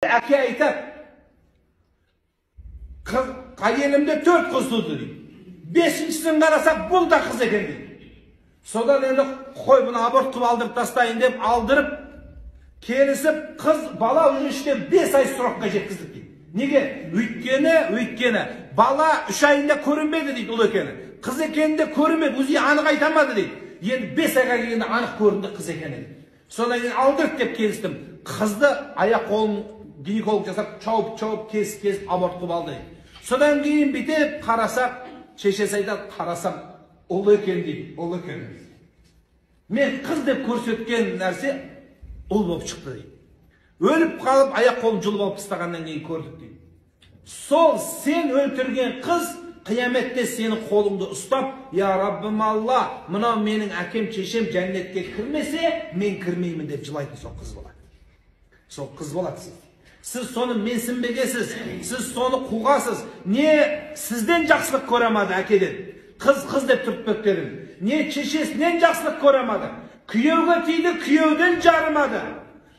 Әке айтады, әйелімде 4 қыз туды дейді. 5-шісін қарасақ, бұл да қыз екен дейді. Содан енді қой бұны аборт қылып алдырып тастайын деп алдырып, келісіп қыз бала уже іштен 5 ай срокқа жеткіздік дейді. Неге? Өйткені бала 3 айында көрінбеді дейді ұл екені. Қыз екені де көрінбеді, өзі анық айта алмады дейді. Енді 5 айға келгенде анық көрінді қыз екені дейді. Содан кейін алдырып деп келістім. Қызды аяқ қолын гинеколог жасап, чауып-чауып, кесіп-кесіп аборт қылып алды дейді. Содан кейін бүйтіп қарасақ, шешесі айтады, қарасам ұл екен дейді, ұл екен. Мен қыз деп көрсеткен нәрсе ұл болып шықты дейді. Өліп қалып, аяқ қолын жұлып алып тастағаннан кейін көрдік дейді. Сол сен өлтірген қыз қияметте сенің қолыңды ұстап, я Раббым Алла, мынау менің әкем шешем жәннетке кірмесе, мен кірмеймін деп жылайтын сол қыз болады. Сол қыз болады сіз. Сіз соны менсінбегенсіз, сіз соны қуғасыз. Не сізден жақсылық көре алмады әкеден, қыз қыз деп түртпектедім. Не шешесінен жақсылық көре алмады. Күйеуге тиді, күйеуден жарымады.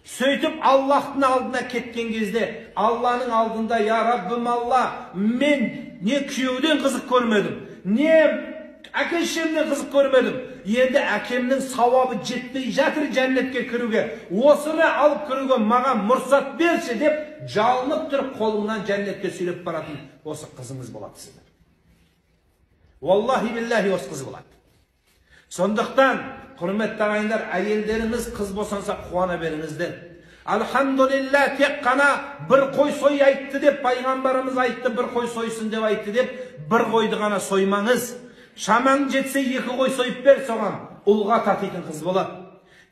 Сөйтіп Аллахтың алдына кеткен кезде, Алланың алдында, я Раббым Алла, мен не күйеуден қызық көрмедім, не әке шешемнен қызық көрмедім. Енді әкемнің сауабы жетпей жатыр жәннетке кіруге. Осыны алып кіруге маған мұрсат берші деп жалынып тұрып қолыңнан жәннетке сүйреп баратын осы қызыңыз болады сіздің. Валлахи биллахи осы қыз болады. Сондықтан, құрметті ағайындар, әйелдеріңіз қыз босанса қуана беріңіздер. Альхамдулилля, тек қана бір қой сой айтты деп, пайғамбарымыз айтты, бір қой сойсын деп айтты деп, бір қойды ғана соймаңыз. Шамаң жетсе 2 қой сойып бер, соған ұлға татитын қыз болады.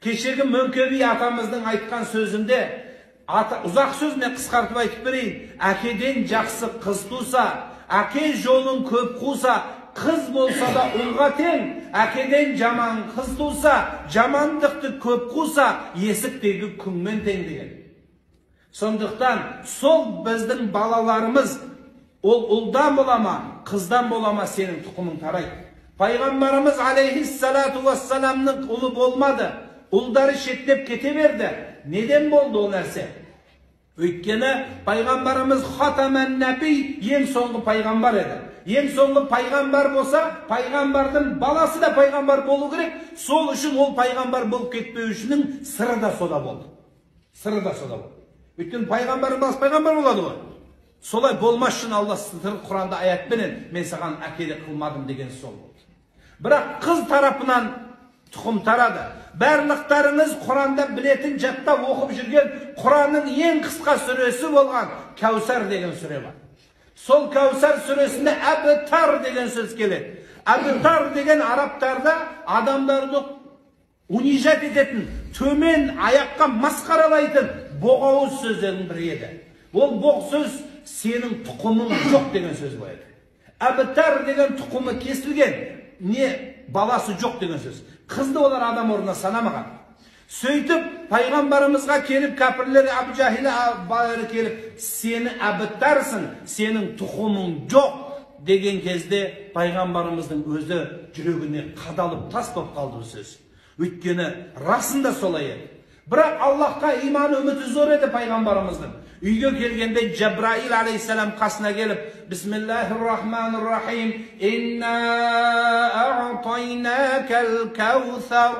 Кешегі Мөңке би атамыздың айтқан сөзінде, ұзақ сөз мен қысқартып айтып берейін. Әкеден жақсы қыз туса, әке жолын көп қуса, қыз болса да ұлға тең. Әкеден жаман қыз туса, жамандықты көп қуса, есіктегі күңмен тең деген. Сондықтан сол біздің балаларымыз, ол ұлдан бола ма, қыздан бола ма, сенің тұқымың тарайды. Пайғамбарымыз алейхиссалату вассаламның ұлы болмады. Ұлдары шеттеп кете берді. Неден болды ол нәрсе? Өйткені пайғамбарымыз хатаман нәби, ең соңғы пайғамбар еді. Ең соңғы пайғамбар болса, пайғамбардың баласы да пайғамбар болу керек. Сол үшін ол пайғамбар болып кетпеу үшінің сыры да сода болды. Сыры да сода болды. Өйткені пайғамбардың баласы пайғамбар болады ғой. Солай болмас үшін Алла сыр Құранда аятпенен мен саған әкелі қылмадым деген сол болды. Бірақ қыз тарапынан тұқым тарады. Барлықтарыңыз Құранда білетін, жаттап оқып жүрген Құранның ең қысқа сүресі болған Кәусар деген сүре бар. Сол Кәусар сүресінде әбтар деген сөз келеді. Әбтар деген арабтарда адамдарды унижать ететін, төмен аяққа масқаралайтын боғауыз сөздердің бірі еді. Ол боқ сөз сенің тұқымың жоқ деген сөз болады. Әбтар деген тұқымы кесілген, не баласы жоқ деген сөз. Қызды олар адам орнына санамаған. Сөйтіп пайғамбарымызға келіп кәпірлер, Әбу Жахил бәрі келіп, сені әбтарсың, сенің тұқымың жоқ деген кезде пайғамбарымыздың өзі жүрегіне қадалып тас болып қалды бұл сөз. Өйткені расында солай еді. Бірақ Аллахқа иманы, үміті зор еді пайғамбарымыздың. Үйге келгенде Жабраил алейхиссалам қасына келіп, Бисмиллахир-рахманир-рахим, инна a'тайнакал каусар.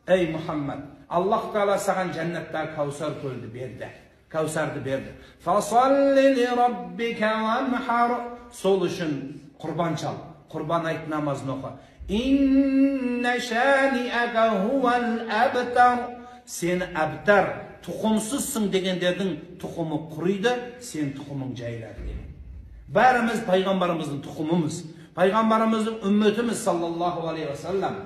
Ей Мұхаммад, Аллах Тағала саған жәннаттағы Каусар көлді берді. Каусарды берді. Фасалли ли раббика ванхар. Сол үшін құрбан шал, құрбан айт, намазын оқы. Инна шаниака хуал абтар. Сені әбтар, тұқымсызсың дегендердің тұқымы құриды, сен тұқымың жайылады деген. Бәріміз пайғамбарымыздың тұқымымыз, пайғамбарымыздың үмметіміз саллаллаху алейхи уассалам.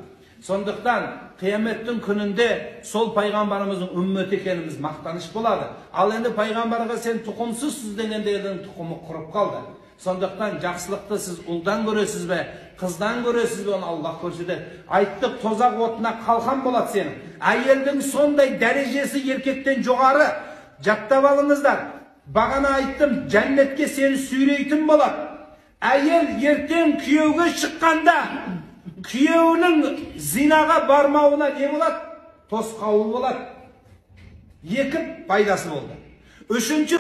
Сондықтан қияметтің күнінде сол пайғамбарымыздың үмметі екеніміз мақтаныш болады. Ал енді пайғамбарға сен тұқымсызсыз дегендердің тұқымы құрып қалды. Сондықтан жақсылықты сіз ұлдан көресіз бе, қыздан көресіз бе, оны Аллах көрсетеді. Айттық, тозақ отына қалқан болады сенің. Әйелдің сондай дәрежесі еркектен жоғары. Жаттап алыңыздар. Бағана айттым, жәннетке сені сүйрейтін болады. Әйел ертең күйеуге шыққанда күйеуінің зинаға бармауына не болады? Тосқауыл болады. Екі пайдасы болды. Үшінші